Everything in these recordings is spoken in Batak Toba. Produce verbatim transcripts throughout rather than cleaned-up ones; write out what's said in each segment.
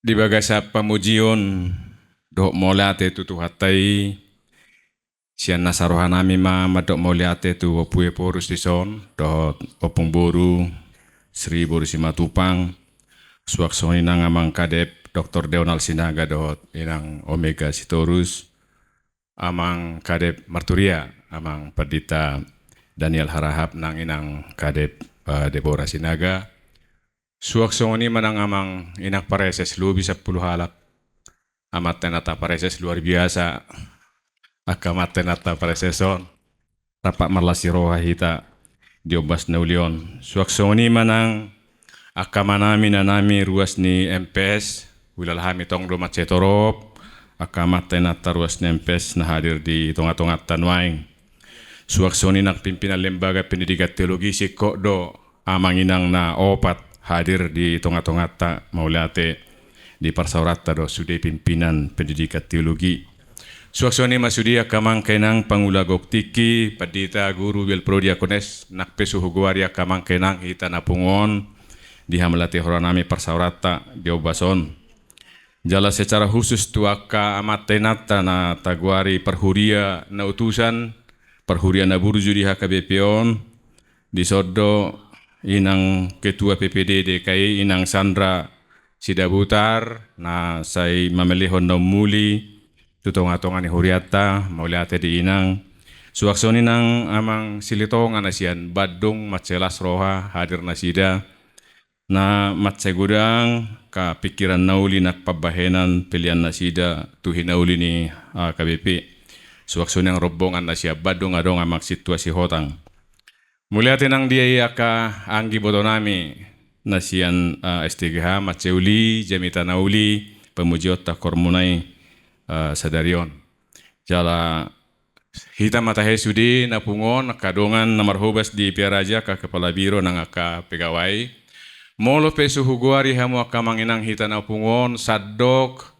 Di bagasan pamujion dohot mauliate tu Tuhanta i, sian nasa rohanami ma mandok mauliate tu Ompu Ephorus dison dohot ompung boru Sri Boru Simatupang, suang songon i nang Amang Kadep Doktor Deonal Sinaga dohot Inang Omega Sitorus, Amang Kadep Marturia, Amang Pandita Daniel Harahap, nang Inang Kadep, eh, Deborah Sinaga. Suang songon i ma nang Amang Inang Praeses, lobi sampulu halak. Amanta Inanta Praeses luar biasa. Angka Amanta Inanta Praeses on, rap marlas ni roha hita di ombas na uli on. Suang songon i ma nang angka amanami, inanami ruas ni M P S, huilala hami tong do mansai torop angka Amanta Inanta ruas ni M P S na hadir di tonga-tonganta nuaeng. Suang songon i nang pimpinan Lembaga Pendidikan Teologi, singkop do amang inang na opat hadir di tonga-tonganta, mauliate, di parsaoranta do sude pimpinan Pendidikan Teologi. Suang songon i ma sude angka amang angka inang pangula gok tingki, pandita, guru, bial, pro, diakones, nang pe so hugoari angka amang angka inang hita na pungu on di hamauliatehononnami parsaoranta di ombas on. Jala secara khusus tu angka Amanta Inanta na tagoari parhuria na utusan, parhuria na burju di H K B P on, dison do Inang Ketua P P D D K I, Inang Sandra Sidabutar, na sai mamelehon na ummuli tu tonga-tonga ni hurianta, mauliate di Inang. Suang songon i nang Amang Silitonga na sian Bandung, mansai las roha hadir nasida, na mansai godang angka pingkiran na uli nang pambahenan pelean nasida tu hinauli ni H K B P. Suang songon i nang rombongan na sian Bandung, adong Amang Sintua Sihotang. Mauliate nang di angka anggi ibotonami na sian, eh, S T G H, mansai uli jamita na uli pamujionta hormuna i, eh, sadari on. Jala hita ma tahe sude na pungu on angka dongan na marhobas di Pearaja, angka kepala biro nang angka pegawai. Molo pe so hugoari hamu angka amang inang hita na pungu on, sandok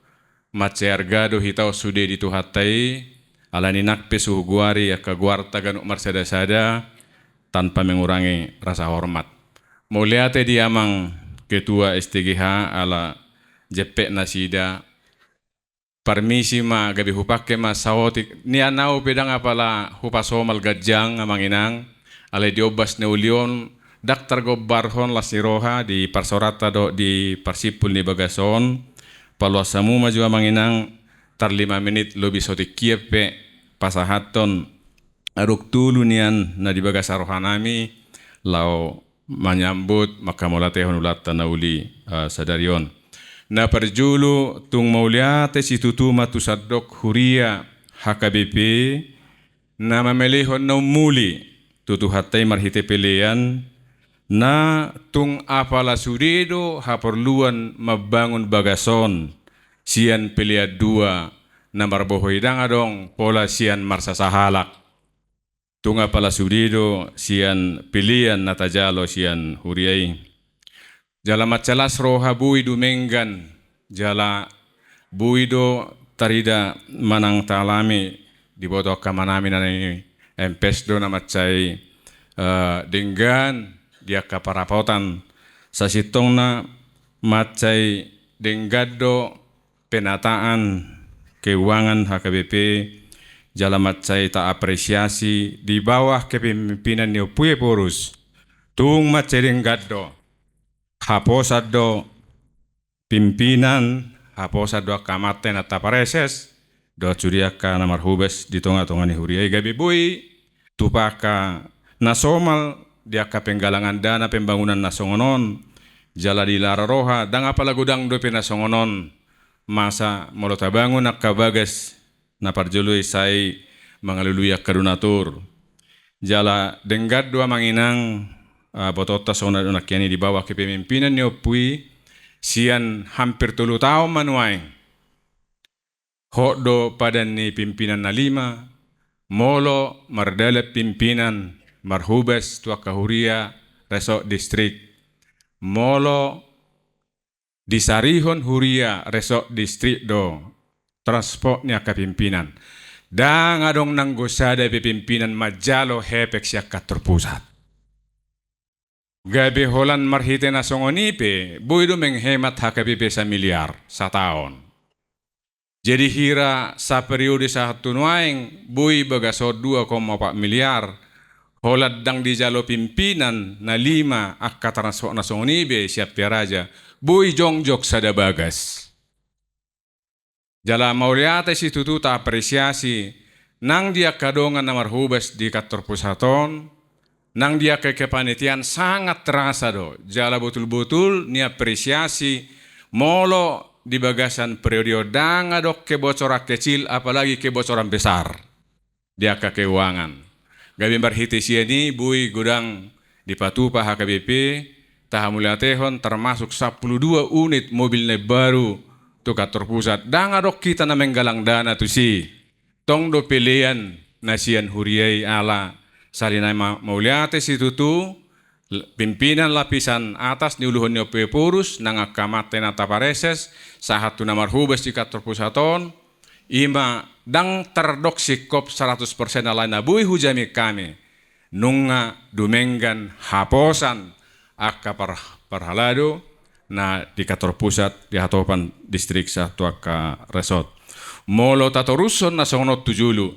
mansai arga do hita on sude di Tuhanta i, alani nang pe so hugoari angka goarta ganup marsada-sada tanpa mengurangi rasa hormat. Mauliate di Amang Ketua S T G H ala jempek nasida. Parmisi ma, gabe hupangke ma saotik. Nian au pe ndang apala hupasomal ganjang amang inang, alai di ombas na uli on ndang targombarhon las ni roha di parsaoranta dohot di parsimpul ni bagas on. Paloas hamu ma jo amang inang, tar lima menit lobi saotik hian pe pasahathon adong tolu nian na di bagasan rohanami laho manyambut manghamauliatehon ulaonta na uli, eh, sadari on. Na parjolo, tung mauliate situtu ma tu sandok huria H K B P na mamelehon na ummuli tu Tuhanta i marhite pelean, na tung apala sude do haporluan mambangun bagas on sian pelean dua na marbohoi ndang adong pola sian marsasahalak. Tung apala sude do sian pelean na tajalo sian huria i. Jala mansai las roha boi dumenggan, jala boi do tarida manang taalami, diboto angka amanami na nian, M P S do na mansai, eh, denggan di angka parapotan. Sasintongna mansai denggan do penataan keuangan H K B P, jala mansai taapresiasi di bawah kepemimpinan ni Ompu Ephorus. Tung mansai denggan do, haposan do pimpinan, haposan do angka amanta inanta praeses dohot sude angka na marhobas di tonga-tonga ni huria i, gabe boi tupa angka na somal di angka penggalangan dana pembangunan na songon on. Jala di lara roha, ndang apala godang dope na songon on. Masa molo tabangun angka bagas na parjolo i sai mangalului angka donatur. Jala denggan do amang inang, ah, botoonta songon na nidok hian i, di bawah kepemimpinan ni ompu i sian hampir tolu taon ma nuaeng. Hot do padan ni pimpinan na lima, molo mardalan pimpinan marhobas tu angka huria resort distrik. Molo disarihon huria resort distrik do transport ni angka pimpinan, ndang adong nanggo sada pe pimpinan manjalo hepeng sian kantor pusat. Gabe holan marhite na songon i pe, boi do menghemat H K B P samiliar sataon. Jadi hira saperiode sahat tu nuaeng, boi bagas on dua koma opat miliar, holan ndang dijalo pimpinan na lima angka transport na songon i be sian Pearaja, boi jongjong sada bagas. Jala mauliate situtu taapresiasi nang di angka dongan na marhobas di kantor pusat on, nang di angka kepanitiaan sangat terasa do, jala botul-botul niapresiasi molo di bagasan periode on ndang adong kebocoran kecil, apalagi kebocoran besar di angka keuangan. Gabe marhite sian i boi godang dipatupa H K B P, tahamauliatehon termasuk sampulu dua unit mobil na imbaru tu kantor pusat, ndang adong hita na menggalang dana tusi. Tong do pelean na sian huria i ala sahali nai ma-, mauliate situtu, l-, pimpinan lapisan atas niuluhon ni Ompu Ephorus, nang angka amanta inanta pareses, sahat tu na marhobas di kantor pusat on, i ma ndang tardok singkop saratus persen alai na boi hujamin hami. Nunga dumenggan haposan angka par-, parhalado na di kantor pusat di hatopan distrik sahat tu angka resort. Molo tatorushon na songon on tu jolo,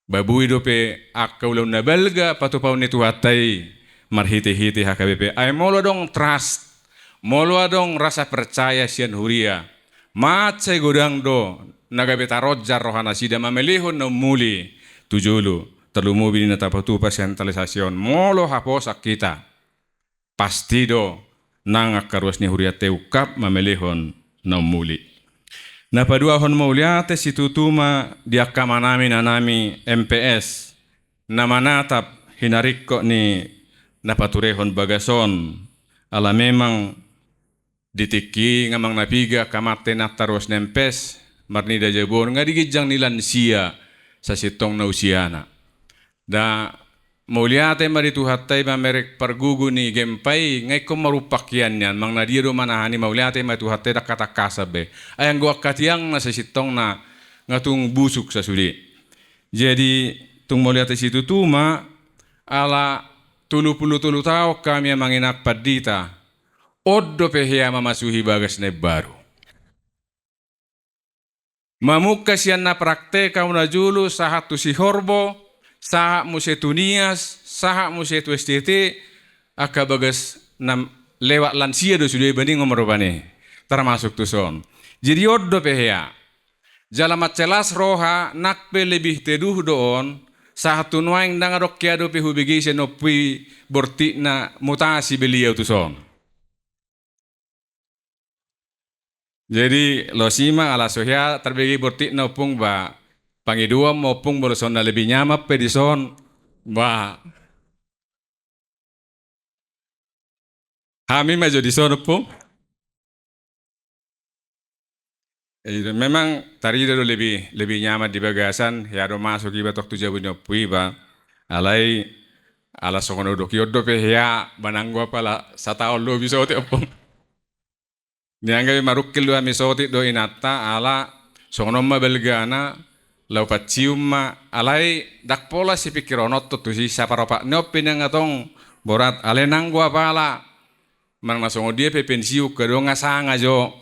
ba boi dope angka ulaon na balga patupaon ni Tuhanta i marhite-hite H K B P. Ai molo adong trust, molo adong rasa percaya sian huria, mansai godang do na gabe taronjar rohanasida mamelehon na ummuli tu jolo, tarlumobi di na tapatupa sian tali sasi on. Molo haposan hita, pasti do nang angka ruas ni hurianta i ungkap mamelehon na ummuli. Na paduahon, mauliate situtu ma di angka amanami inanami M P S na manatap hinaringkot ni na paturehon bagas on, ala memang di tingki i nga amang na piga angka amanta inanta ruas ni M P S marnida jabu on, nga di ginjang ni lansia sasintongna usiana. Da mauliate ma di Tuhanta i mamereng pargugu ni gempa i, nga ingkon marumpak hian nian, manang na dia do manahan i, mauliate ma di Tuhanta i, ndang hatangkasan be. Ai anggo angka tiangna sasintongna nga tung busuk sasude. Jadi tung mauliate situtu ma, ala tolu pulu tolu taon hami amang inang pandita, on dope hea mamasuhi bagas na imbaru. Mamungka sian na praktek au na jolo sahat tu Sihorbo, sahat muse tu Nias, sahat muse tu S T T, angka bagas na lewat lansia do sude, baning on ma rupani, termasuk tuson. Jadi on dope hea. Jala mansai las roha, nang pe lebih teduh do on, sahat tu nuaeng ndang adong hea dope hubege sian ompu i bortikna mutasi beliau tuson. Jadi los i ma, ala so hea tarbege bortikna ompung, ba pangidoan ma ompung molo songon na lebih nyaman pe dison, ba hami ma jo dison ompung. Eh, memang tarida do lebih, lebih nyaman di bagasan, hea do masuk iba tong tu jabu ni ompu iba. Alai ala songon na hudok i, on dope hea, manang nanggo apala sataon lobi sotik ompung. Nian gabe marungkil do hami sotik do inanta, ala songon on ma balgana, laho pancium ma, alai ndang pola sipingkiron on tontu, si saparopat ni on pe nian nga tong borat, alai nanggo apala manang na songon dia pe pensiun, nga adong nga sanga jo,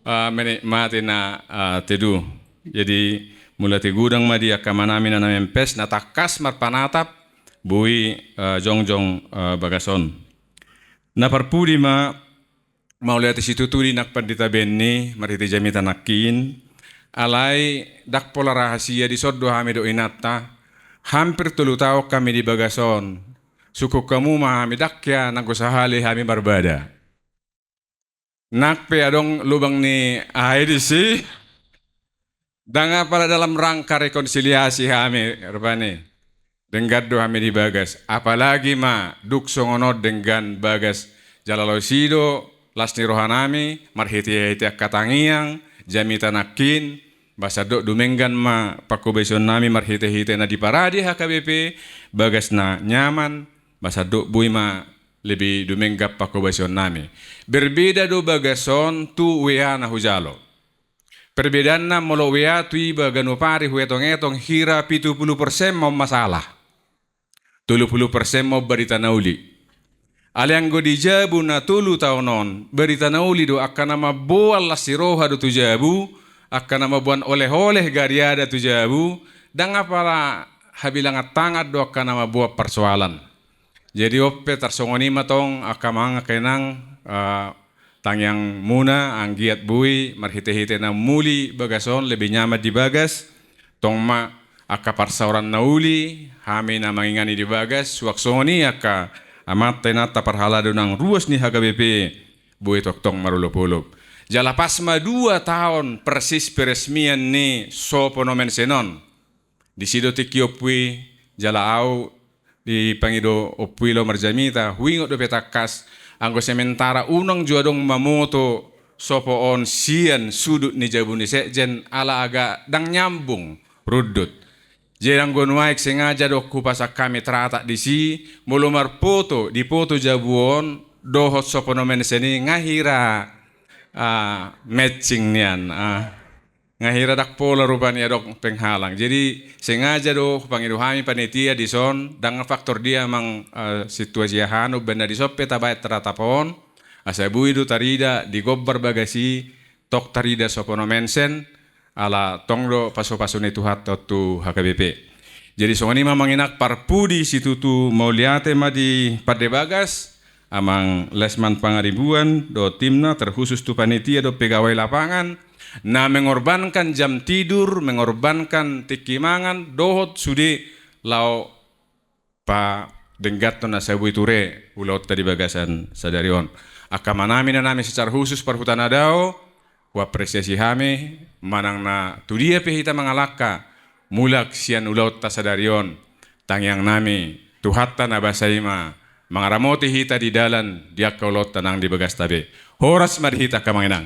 eh, menikmati na, eh, teduh. Jadi mauliate godang ma di angka amanami inanami M P S na tangkas marpanatap boi, eh, jongjong, eh, bagas on. Na parpudi ma, mauliate situtu di nang pandita Benny marhite jamita nangkin, alai ndang pola rahasia, dison do hami dohot inanta, hampir tolu taon hami di bagas on. Sungkun hamu ma hami, ndang hea nanggo sahali hami marbada. Nang pe adong lubang ni aha i disi, ndang apala dalam rangka rekonsiliasi hami rupani. Denggan do hami di bagas. Apalagi ma dung songon on denggan bagas, jala laos i do las ni rohanami marhitehite angka tangiang, jamita nangkin, ba sandok dumenggan ma panghobasion nami marhitehite na diparade H K B P, bagas na nyaman, ba sandok boi ma lebih dumenggan panghobasion nami. Berbeda do bagas on tu W A na hujalo. Perbedaanna, molo W A tu iba ganup ari huetong-etong, hira pitu pulu persen ma on masalah, tolu pulu persen ma on barita na uli. Alai anggo di jabu na tolu taon on, barita na uli do, angka na mamboan las ni roha do tu jabu, angka na mamboan oleh-oleh gariada tu jabu, ndang apala habilangan tangan do angka na mamboan parsoalan. Jadi on pe tarsongon i ma tong angka amang, angka inang, eh, tangiangmuna, anggiat boi marhite-hite na muli bagas on, lebih nyaman di bagas. Tong ma angka parsaoran na uli, hami na mangingani di bagas, suang songon i angka amanta inanta parhalado nang ruas ni H K B P, boi tongtong marolop-olop. Jala pas ma dua taon persis peresmian ni sopo nomen sen on. Disi do tingki ompu i, jala au dipangido ompu i laho marjamita, huingot dope tangkas, anggo sementara unang jo adong mamoto sopo on sian sudut ni jabu ni sekjen, ala agak ndang nyambung rundut. Jadi anggo nuaeng sengaja do hupasak hami teratak disi, molo marpoto, dipoto jabu on dohot sopo nomen sen i nga hira, ah, matching nian, ah. Nga hira ndang pola rupani adong penghalang. Jadi sengaja do hupangido hami panitia dison, ndang faktor dia amang, eh, situasi aha, umbahen na dison pe tabaen teratap on, asa boi do tarida di gombar bagas i, tong tarida sopo nomen sen, ala tong do pasu-pasu ni Tuhanta on tu H K B P. Jadi songon i ma amang inang, parpudi situtu mauliate ma di pande bagas, amang Lesman Pangaribuan dohot timna, terkhusus tu panitia dohot pegawai lapangan, na mengorbankan jam tidur, mengorbankan tingki mangan, dohot sude laho padengganhon asa boi ture ulaonta di bagasan sadari on. Angka amanami, inanami, secara khusus parhuta na dao, huapresiasi hami, manang na tu dia pe hita mangalangka, mulak sian ulaonta sadari on, tangiangnami, Tuhanta na basa i ma mangaramoti hita di dalan, di angka ulaonta nang di bagasta be. Horas ma di hita angka amang inang.